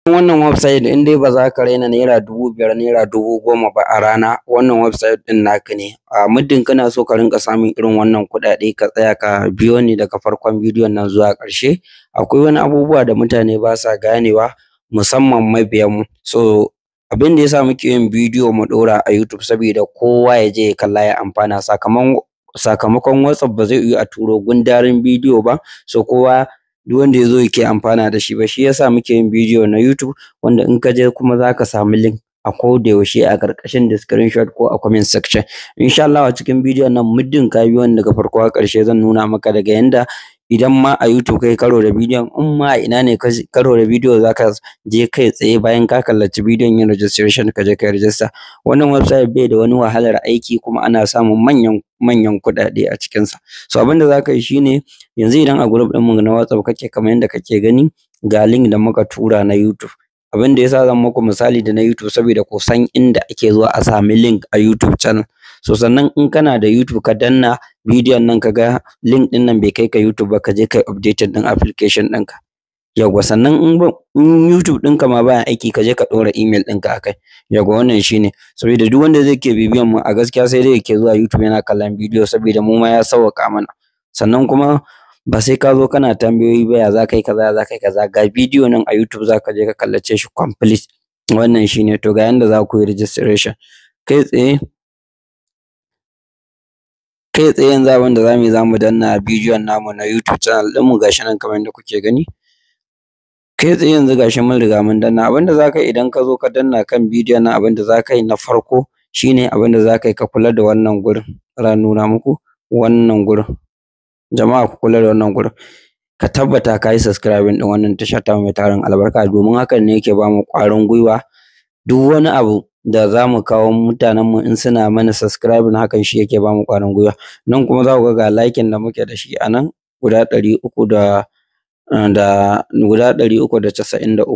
Wannan website, in dai ba za ka raina ₦5,000, ₦10,000 ba a rana, wannan website ɗin naka ne. A muddin kana so ka rinƙa samun irin wannan kuɗaɗe, ka tsaya ka biyo ni daga farkon bidiyon nan zuwa ƙarshe. Akwai wani abubuwa da mutane ba sa ganewa, musamman mabiyan mu. So abin da yasa muke yin bidiyo mu ɗora a YouTube, saboda kowa ya je ya kalla ya amfana. Sakamakon WhatsApp ba zai yiwu a turo gundarin bidiyo ba, so kowa, duk wanda ya zo yake amfana da shi ba. Shi yasa muke yin bidiyo na YouTube, wanda in ka je kuma za ka samu link a koda yaushe a ƙarƙashin description ko a comment section. Insha Allah a cikin bidiyon nan, muddin ka biyo ni daga farko har ƙarshe, zan nuna maka daga yanda idan ma a YouTube kai karo da bidiyon, in ma a ina ne ka karo da bidiyo, za ka je kai tsaye bayan ka kallaci bidiyon yin registration, ka je ka yi register. Wannan website bai da wani wahalar aiki, kuma ana samun manyan manyan kuɗaɗe a cikinsa. So abin da za ka yi shine, yanzu idan a group ɗinmu na WhatsApp kake, kamar yadda kake gani, ga link da muka tura na YouTube. Abin da yasa zan muku misali da na YouTube, saboda ku san inda ake zuwa a sami link a YouTube channel. So sannan in kana da YouTube, ka danna bidiyon nan, ka ga link ɗin nan bai kai ka YouTube ba, ka je kai updating ɗin application ɗinka. Yawwa, sannan in YouTube ɗinka ma baya aiki, ka je ka ɗora email ɗinka a kai. Yawwa, wannan shine. Saboda duk wanda zai ke bibiyan mu, a gaskiya sai dai yake zuwa YouTube yana kallon bidiyo, saboda mu ma ya sauwaƙa mana. Sannan kuma ba sai ka zo kana tambayoyi ba, ya za ka yi kaza, ya za ka yi kaza. Ga bidiyo nan a YouTube, za ka je ka kallace shi complete. Wannan shine. To ga yanda za ku yi registration kai tsaye. Kai tsaye yanzu abin da za mu yi, za mu danna bidiyon namu na YouTube channel ɗinmu. Ga shi nan kamar yadda kuke gani. Kai tsaye yanzu ga shi mun riga mun danna. Abin da za ka yi idan ka zo ka danna kan bidiyon nan, abin da za ka yi na farko shine, abin da za ka yi, ka kula da wannan gurin. Bara nuna muku wannan gurin. Jama'a, ku kula da wannan gurin. Ka tabbata ka yi subscribing ɗin wannan tasha ta mai tarin albarka, domin hakan ne yake ba mu ƙwarin gwiwa. Duk wani abu da za mu kawo, mutanenmu in suna mana subscribing, hakan shi yake ba mu ƙwarin gwiwa. Nan kuma za ku ga liking da muke da shi a nan, guda ɗari uku da da guda 393.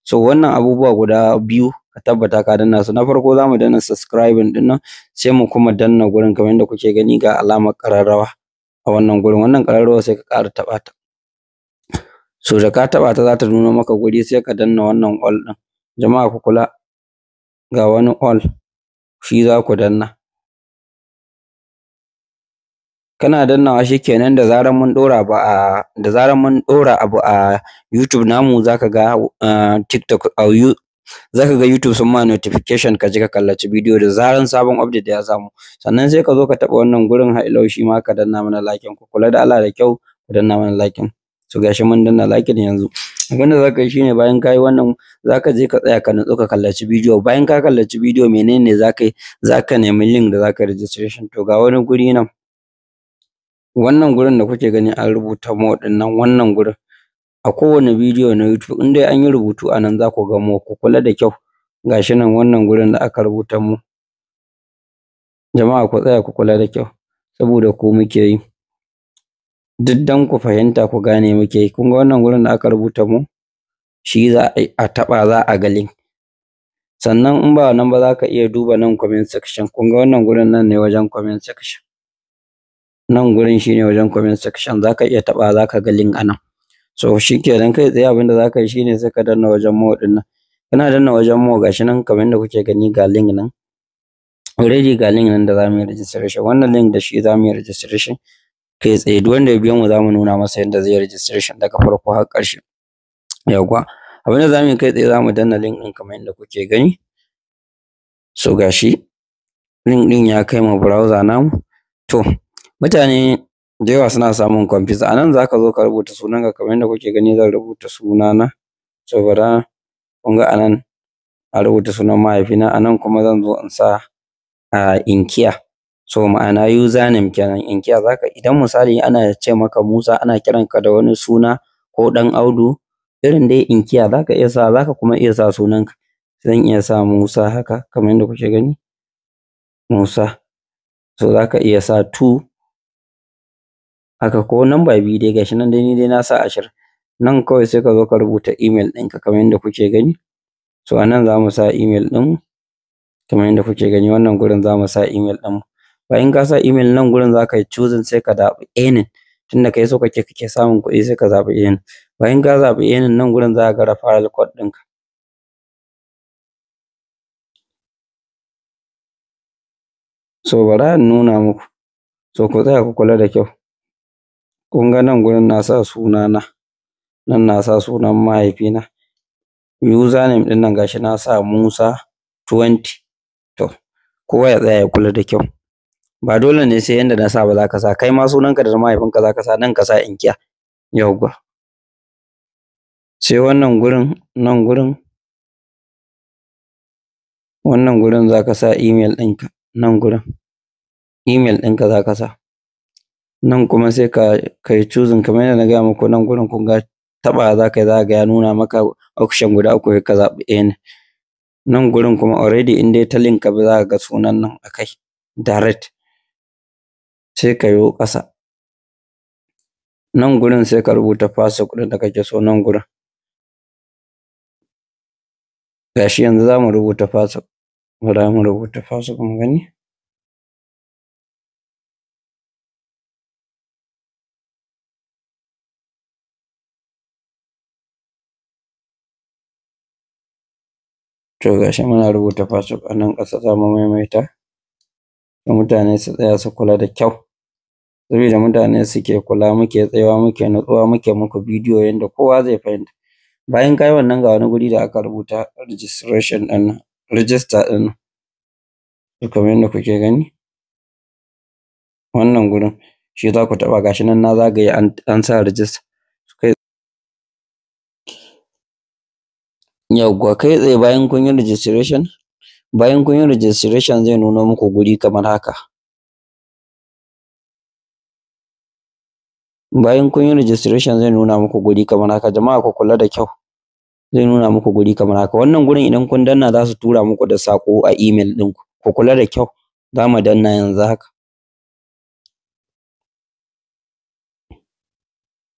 So wannan abubuwa guda biyu, ka tabbata ka danna su. Na farko za mu danna subscribing ɗin nan, sai mu kuma danna gurin, kamar yadda kuke gani, ga alamar ƙararrawa a wannan gurin. Wannan ƙararrawa sai ka ƙara taɓa ta. So da ka taɓa ta, za ta nuno maka guri, sai ka danna wannan all ɗin. Jama'a, ku kula, ga wani all, shi za ku danna. Kana dannawa shikenan, da zarar mun ɗora abu a YouTube namu, zaka ga TikTok a zaka ga YouTube sun ma notification, ka je ka kallaci bidiyo da zaran sabon update ya samu. Sannan sai ka zo ka taɓa wannan gurin har ila shi ma, ka danna mana liking. Ku kula da Allah da kyau, ku danna mana liking. So gashi mun danna liking. Yanzu abin da zaka yi shine, bayan ka yi wannan, zaka je ka tsaya ka nutsu ka kallaci bidiyo. Bayan ka kallaci bidiyo, menene zaka yi? Zaka nemi link da zaka registration. To ga wani guri nan, wannan gurin da kuke gani an rubuta more ɗin nan. Wannan gurin, a kowane bidiyo na YouTube, in dai an yi rubutu a nan, za ku ga more. Ku kula da kyau, gashi nan, wannan gurin da aka rubuta more. Jama'a, ku tsaya ku kula da kyau, saboda ku muke yi, duk dan ku fahimta, ku gane muke yi. Kun ga wannan gurin da aka rubuta more, shi za a taɓa, za a ga link. Sannan in ba nan ba, za ka iya duba nan comment section. Kun ga wannan gurin, nan ne wajen comment section. Nan gurin shine wajen comment section, za ka iya taɓa, za ka ga link a nan. So shikenan, kai tsaye abin da za ka yi shine, sai ka danna wajen more ɗin nan. Kana danna wajen more, gashi nan kamar yadda kuke gani, ga link nan already, ga link nan da za mu yi registration. Wannan link, da shi za mu yi registration kai tsaye. Duk wanda ya biyo mu, za mu nuna masa yadda zai yi registration daga farko har ƙarshe. Yawwa, abin da za mu yi, kai tsaye za mu danna link ɗin kamar yadda kuke gani. So gashi link ɗin ya kai mu browser namu. To mutane da yawa suna samun confuse. A nan za ka zo ka rubuta sunanka kamar yadda kuke gani, zan rubuta sunana. So bara kun ga a nan a rubuta sunan mahaifina, a nan kuma zan zo in sa a inkiya. So ma'ana username kenan, inkiya. Zaka idan misali ana ce maka Musa, ana kiranka da wani suna, ko ɗan Audu, irin dai inkiya, zaka iya sa, zaka kuma iya sa sunanka. Zan iya sa Musa haka, kamar yadda kuke gani, Musa. So zaka iya sa two haka, ko namba biyu dai. Gashi nan dai, ni dai na sa 20. Nan kawai sai ka zo ka rubuta email ɗinka kamar yadda kuke gani. So a nan za mu sa email ɗin kamar yadda kuke gani, wannan gurin za mu sa email ɗin. Bayan ka sa email, nan gurin za ka yi choosing, sai ka zaɓi earning. Tunda kai so kake samun kuɗi, sai ka zaɓi earning. Bayan ka zaɓi earning, nan gurin za ka ga referral code ɗinka. So bara in nuna muku. So ku tsaya ku kula da kyau. Kun ga nan gurin na sa sunana, nan na sa sunan mahaifina. Username ɗin nan gashi na sa Musa 20. To kowa ya tsaya ya kula da kyau. Ba dole ne sai yanda na sa ba za ka sa, kai ma sunanka da na mahaifinka za ka sa, nan ka sa inkiya. Yawwa. Sai wannan gurin, nan gurin, wannan gurin za ka sa email ɗinka, nan gurin email ɗinka za ka sa. Nan kuma sai ka yi choosing kamar yadda na gaya muku. Nan gurin kun ga taɓawa za ka yi, za ka ga ya nuna maka option guda uku, sai ka zaɓi ɗaya ne. Nan gurin kuma already in dai ta link ka bi za ka ga sunan nan a kai direct. Sai ka yo ƙasa. Nan gurin sai ka rubuta password ɗin da kake so nan gurin. Gashi yanzu za mu rubuta password. Bara mu rubuta password mu gani. To gashi muna rubuta password a nan ƙasa, za mu maimaita. Mutane su tsaya su kula da kyau. Saboda mutane suke kula, muke tsayawa, muke natsuwa, muke muku bidiyo yanda kowa zai fahimta. Bayan ka yi wannan, ga wani guri da aka rubuta registration ɗin nan, register ɗin nan. Kamar yadda kuke gani, wannan gurin shi za ku taɓa. Gashi nan na zagaye an sa register. Yawwa, kai tsaye bayan kun yi registration, bayan kun yi registration zai nuno muku guri kamar haka. Bayan kun yi registration zai nuna muku guri kamar haka. Jama'a ku kula da kyau. Zai nuna muku guri kamar haka. Wannan gurin idan kun danna za su tura muku da saƙo a email ɗinku. Ku kula da kyau. Za mu danna yanzu haka.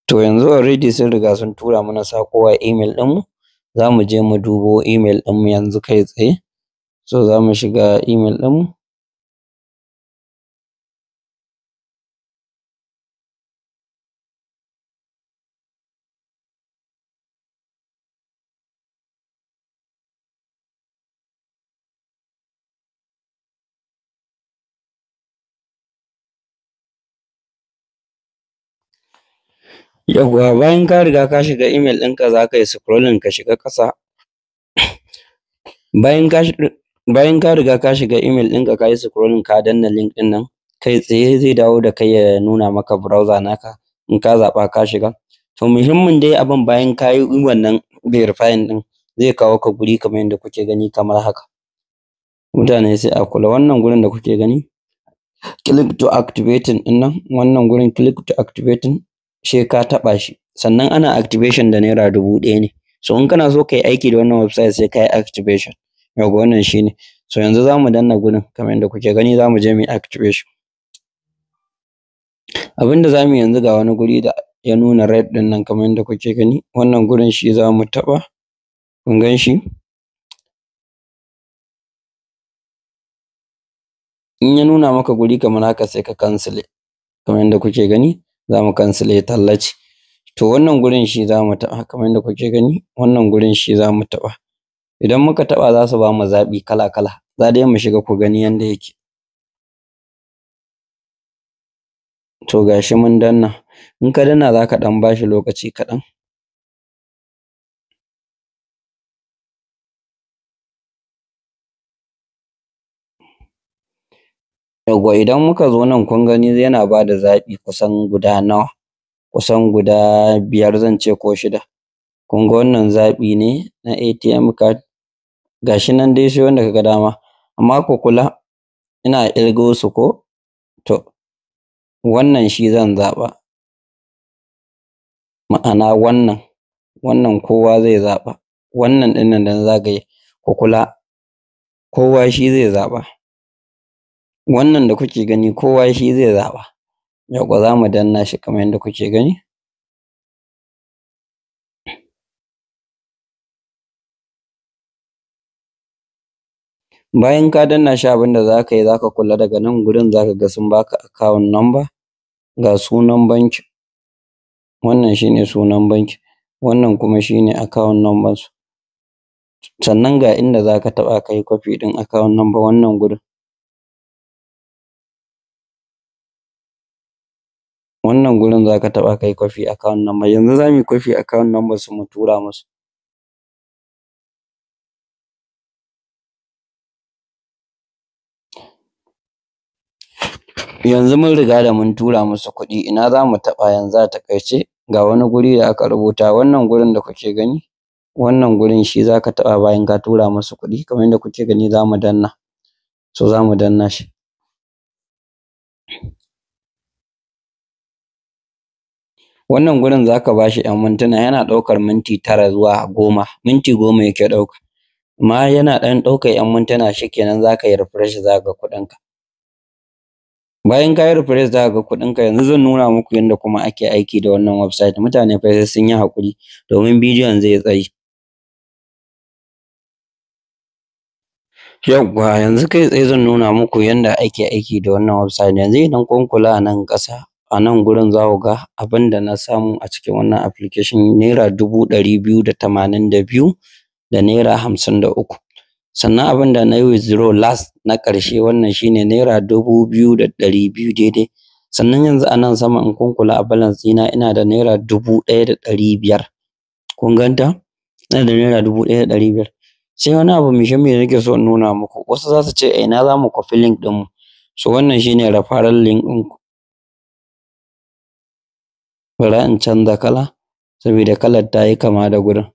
To yanzu already sun riga sun tura mana saƙo a email ɗinmu. Za mu je mu dubo email ɗinmu yanzu kai tsaye. So za mu shiga email ɗinmu. Yawwa, bayan ka riga ka shiga email ɗinka, za ka yi scrolling ka shiga ƙasa. Bayan ka riga ka shiga email ɗinka, ka yi scrolling, ka danna link ɗin nan, kai tsaye zai dawo da kai ya nuna maka browser naka in ka zaɓa ka shiga. To muhimmin dai abin, bayan ka yi wannan verifying ɗin, zai kawo ka guri kamar yadda kuke gani kamar haka. Mutane sai a kula, wannan gurin da kuke gani click to activating ɗin nan, wannan gurin click to activating, sai ka taɓa shi. Sannan ana activation da ₦1,000 ne. So in kana so ka yi aiki da wannan website, sai ka yi activation. Yawwa, wannan shine. So yanzu za mu danna gurin kamar yadda kuke gani, za mu je mu yi activation. Abin da za mu yi yanzu, ga wani guri da ya nuna red ɗin nan kamar yadda kuke gani, wannan gurin shi za mu taɓa. Kun gan shi? In ya nuna maka guri kamar haka, sai ka cancel. Kamar yadda kuke gani, za mu cancel, talla ce. To wannan gurin shi za mu taɓa. Kamar yadda kuke gani, wannan gurin shi za mu taɓa. Idan muka taɓa, za su ba mu zaɓi kala kala. Za dai mu shiga ku gani yanda yake. To gashi mun danna. In ka danna, za ka ɗan bashi lokaci kaɗan. Yawwa, idan muka zo nan, kun gani yana ba da zaɓi kusan guda nawa? Kusan guda biyar zan ce ko shida. Kun ga wannan zaɓi ne na ATM card. Gashi nan dai, sai wanda ka ga dama. Amma ku kula, ina ƙirgo su ko? To wannan shi zan zaɓa. Ma'ana wannan kowa zai zaɓa. Wannan ɗin nan da na zagaye, ku kula, kowa shi zai zaɓa. Wannan da kuke gani, kowa shi zai zaɓa. Yawwa, za mu danna shi kamar yadda kuke gani. Bayan ka danna shi, abin da za ka yi, za ka kula daga nan gurin, za ka ga sun baka account number, ga sunan banki. Wannan shine sunan banki, wannan kuma shine account number su. Sannan ga inda za ka taɓa ka yi copy ɗin account number, wannan gurin. Wannan gurin za ka taɓa ka yi copy account number. Yanzu za mu yi copy account number su mu tura musu. Yanzu mun riga da mun tura musu kuɗi, ina za mu taɓa yanzu a taƙaice? Ga wani guri da aka rubuta, wannan gurin da kuke gani, wannan gurin shi za ka taɓa bayan ka tura musu kuɗi. Kamar yadda kuke gani za mu danna. So za mu danna shi. Wannan gurin za ka ba shi ‘yan mintuna, yana ɗaukar minti 9 zuwa 10, minti 10 yake ɗauka. Amma yana ɗan ɗaukar ‘yan mintuna, shikenan za ka yi refresh za ka ga kuɗinka. Bayan ka yi refresh za ka ga kuɗinka. Yanzu zan nuna muku yadda kuma ake aiki da wannan website. Mutane fa sai sun yi haƙuri domin bidiyon zai yi tsayi. Yawwa, yanzu kai tsaye zan nuna muku yadda ake aiki da wannan website. Yanzu idan kun kula a nan ƙasa, a nan gurin za ku ga abin da na samu a cikin wannan application, naira 282,000 da naira 53. Sannan abin da na yi withdraw last na ƙarshe wannan shine naira 2,200 daidai. Sannan yanzu a nan sama in kun kula a balance ɗina ina da naira 1,500. Kun ganta? Ina da naira 1,500. Sai wani abu muhimmi da nake so in nuna muku. Wasu za su ce a ina za mu kwafi link ɗinmu. So wannan shine referral link ɗinku. Bara in canza kala saboda kalar ta yi kama da gurin.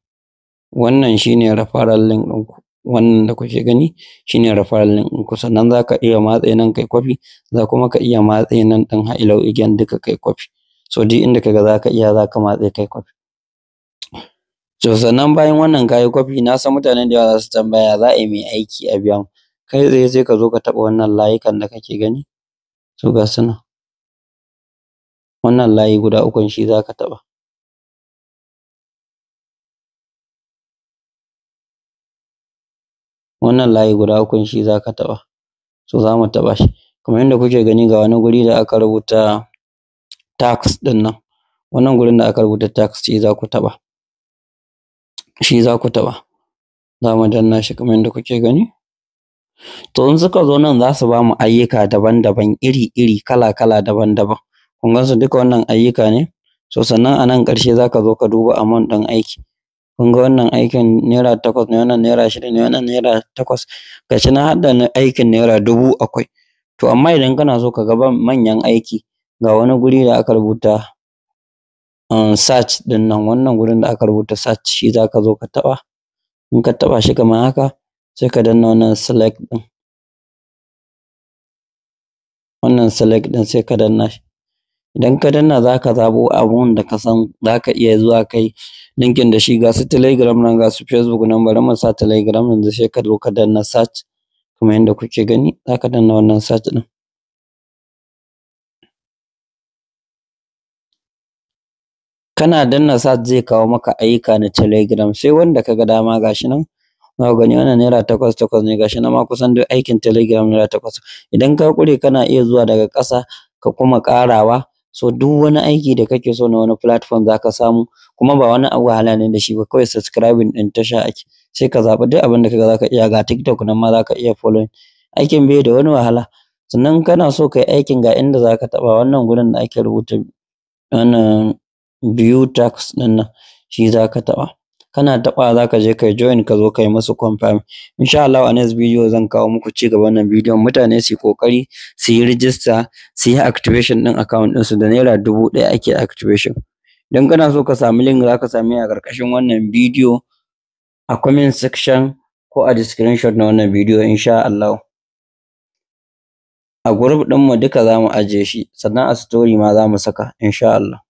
Wannan shine referral link ɗinku. Wannan da kuke gani shine referral link ɗinku. Sannan za ka iya matse nan kai copy, za kuma ka iya matse nan ɗin har ilau again duka kai copy. So duk inda kaga za ka iya za ka matse kai copy. So sannan bayan wannan ka yi copy, na san mutane da yawa za su tambaya za a yi mai aiki a biya mu. Kai tsaye sai ka zo ka taɓa wannan layukan da kake gani. So ga su nan. Wannan layi guda ukun shi za ka taɓa. Wannan layi guda ukun shi za ka taɓa. So za mu taɓa shi. Kamar yadda kuke gani ga wani guri da aka rubuta tax ɗin nan. Wannan gurin da aka rubuta tax shi za ku taɓa. Shi za ku taɓa. Za mu danna shi kamar yadda kuke gani. To in suka zo nan za su ba mu ayyuka daban-daban, iri-iri, kala-kala, daban-daban. Kun gan su duka wannan ayyuka ne. So sannan a nan ƙarshe za ka zo ka duba amount ɗin aiki. Kun ga wannan aikin naira 8 ne, wannan naira 6 ne, wannan naira 8. Ga shi nan har da aikin naira 1,000 akwai. To amma idan kana so ka ga manyan aiki, ga wani guri da aka rubuta search ɗin nan, wannan gurin da aka rubuta search shi za ka zo ka taɓa. In ka taɓa shi kamar haka, sai ka danna wannan select ɗin. Wannan select ɗin sai ka danna shi. Idan ka danna za ka zaɓo abun da ka san za ka iya zuwa kai linkin da shi. Ga su Telegram nan, ga su Facebook nan, bari mu sa Telegram yanzu. Sai ka zo ka danna search kamar yadda kuke gani, za ka danna wannan search ɗin. Kana danna search zai kawo maka ayyuka na Telegram, sai wanda ka ga dama. Ga shi nan. Za ku gani wannan naira 8 8 ne, ga shi nan ma kusan duk aikin Telegram naira 8. Idan ka ƙure kana iya zuwa daga ƙasa ka kuma ƙarawa. So duk wani aiki da kake so na wani platform za ka samu, kuma ba wani abu wahala ne da shi ba, kawai subscribing ɗin tasha ake. Sai ka zaɓi duk abin da kaga za ka iya, ga TikTok nan ma za ka iya following. Aikin bai da wani wahala. Sannan kana so ka yi aikin, ga inda za ka taɓa, wannan gurin da ake rubuta wannan view tax ɗin nan, shi za ka taɓa. Kana taɓawa za ka je ka yi join, ka zo ka yi musu confirm. Insha Allahu a next video zan kawo muku ci gaban wannan bidiyon. Mutane su yi ƙoƙari su yi register, su yi activation ɗin account ɗinsu, da naira 1,000 ake activation. Idan kana so ka sami link, za ka same a ƙarƙashin wannan bidiyo a comment section ko a description na wannan bidiyo insha Allahu. A group ɗinmu duka za mu ajiye shi, sannan a story ma za mu saka insha Allah.